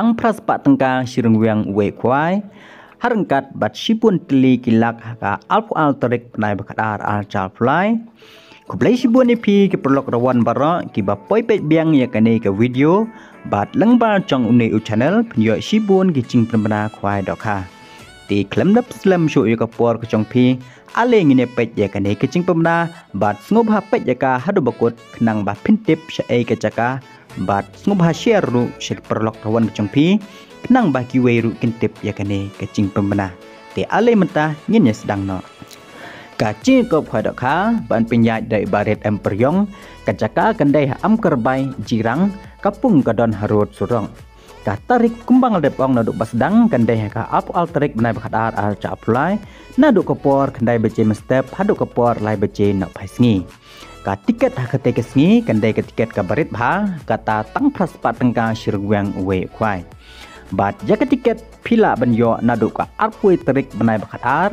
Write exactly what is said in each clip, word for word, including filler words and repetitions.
tang phra spah tyngka shi ryngwiang uwei u khwai, ha ryngkat bad shibun tylli ki lak ha ka arphew ar tarik bnai ba khatar ar hajar arphew lai. Khublei shibun ïa phi ki paralok rawan baroh kiba poi peit biang ïa kane ka video bad lyngba jong une u channel, phin ïoh shibun ki jingpynbna khwai dohkha. Te khlem da pynslem shuh ïa ka por ka jong phi, ale ngin ïa peit ïa kane ka jingpynbna bad sngewbha peit ïa ka haduh ba kut khnang ba phin tip shaei ka jaka, bad sngewbha share ruh sha ki paralok rawan ka jong phi khnang ba kiwei ruh kin tip ïa kane ka jingpynbna. Te ale mynta ngin ïa sdang noh. Ka jingïakop khwai dohkha ban pynïaid da i Bah Rit M Pyrïong, ka jaka kan dei ha Amkarbai, Jirang, ka pung ka don ha rud surok. Ka tarik kumba nga la dep ong naduh ba sdang kan dei ha ka arphew ar tarik bnai ba khatar ar hajar arphew lai, naduh ka por khyndai baje mynstep haduh ka por lai baje nohphai sngi. Ka tiket ha katei ka sngi kan dei ka tiket kaba rit bha, kata tang phra spah tyngka shi ryngwiang uwei u khwai. Bad ïa ka tiket phi lah ban ïoh naduh ka arphew tarik bnai ba khatar,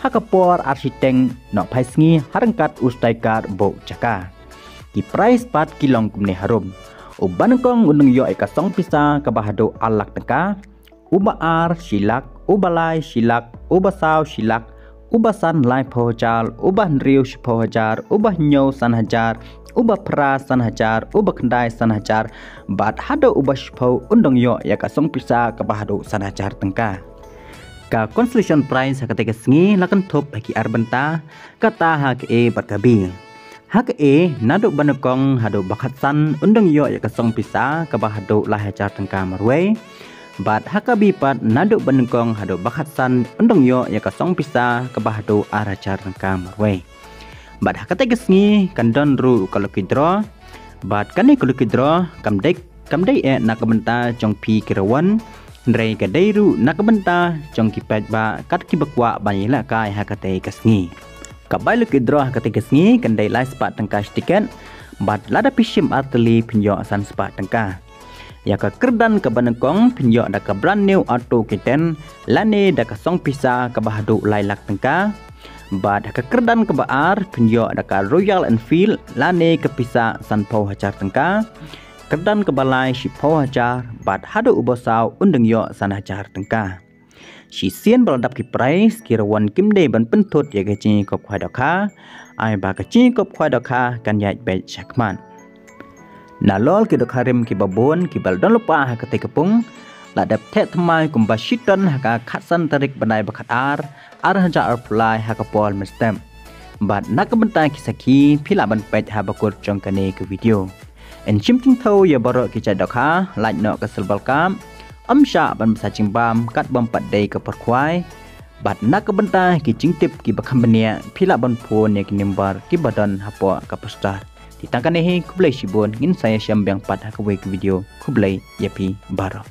ha ka por ar shiteng nohphai sngi ha ryngkat u sticker buh jaka. Ki prize pat ki long kumne harum. U banyngkong un nang ïoh ïa ka song pisa kaba haduh ar lak tyngka. U ba ar shi lak, u ba lai shi lak, u ba saw shi lak, u ba san laiphew hajar, u ba hynriew shiphew hajar, u ba hynñiew san hajar, u ba phra san hajar, u ba khyndai san hajar, bad haduh u ba shiphew un dang ïoh ïa ka song pisa kaba haduh san hajar tyngka. Ka consolation prize ha katei ka sngi la kynthup ha ki ar bynta, kata ha ka A bad ka B. Ha ka A, naduh banyngkong haduh ba khatsan un dang ïoh ïa ka song pisa kaba haduh lai hajar tyngka marwei. Bad ha ka B pat, naduh banyngkong haduh ba khatsan un dang ïoh ïa ka song pisa kaba haduh ar hajar tyngka marwei. Bad ha katei ka sngi kan don ruh ka lucky draw. Bad kane ka lucky draw kam dei, kam dei eh na ka bynta jong phi ki rawan, hynrei ka dei ruh na ka bynta jong ki paidbah kat kiba kwah ban ïalehkai ha katei ka sngi. Ka bai lucky draw ha katei ka sngi kan dei lai spah tyngka shi tiket, bad lada phi shim ar tylli phin ïoh san spah tyngka. Ïa ka kyrdan kaba nyngkong phin ïoh da ka brand new Auto K ten lane da ka song pisa kaba haduh lai lak tyngka. Bad ha ka kyrdan kaba ar phin ïoh da ka Royal Enfield lane ka pisa sanphew hajar tyngka. Kyrdan kaba lai shiphew hajar, bad haduh u ba saw un dang ïoh san hajar tyngka. Shisien ba la dap ki prize, ki rawan kim dei ban pynthut ïa ka jingïakop khwai dohkha. Ai ba ka jingïakop khwai dohkha kan ïaid beit shakhmat. Nalor ki dohkha rim kiba bun kiba la don lypa ha katei ka pung, la dep theh thymmai kumba shi ton ha ka khatsan tarik bnai ba khatar, ar hajar arphew lai ha ka por mynstep. Bad na ka bynta ki sakhi phi lah ban peit ha ba kut jong kane ka video. Yn shim tyngthaw ïa baroh ki jait dohkha, lait noh ka silver cup, ym shah ban bsa jingbam kat bym pat dei ka por khwai. Bad na ka bynta ki jingtip kiba kham bniah phi lah ban phone ïa ki number kiba don hapoh ka poster. Te tang kane hi, khublei shibun, ngin sa ïashem biang pat ha kawei ka video. Khublei ïa phi baroh.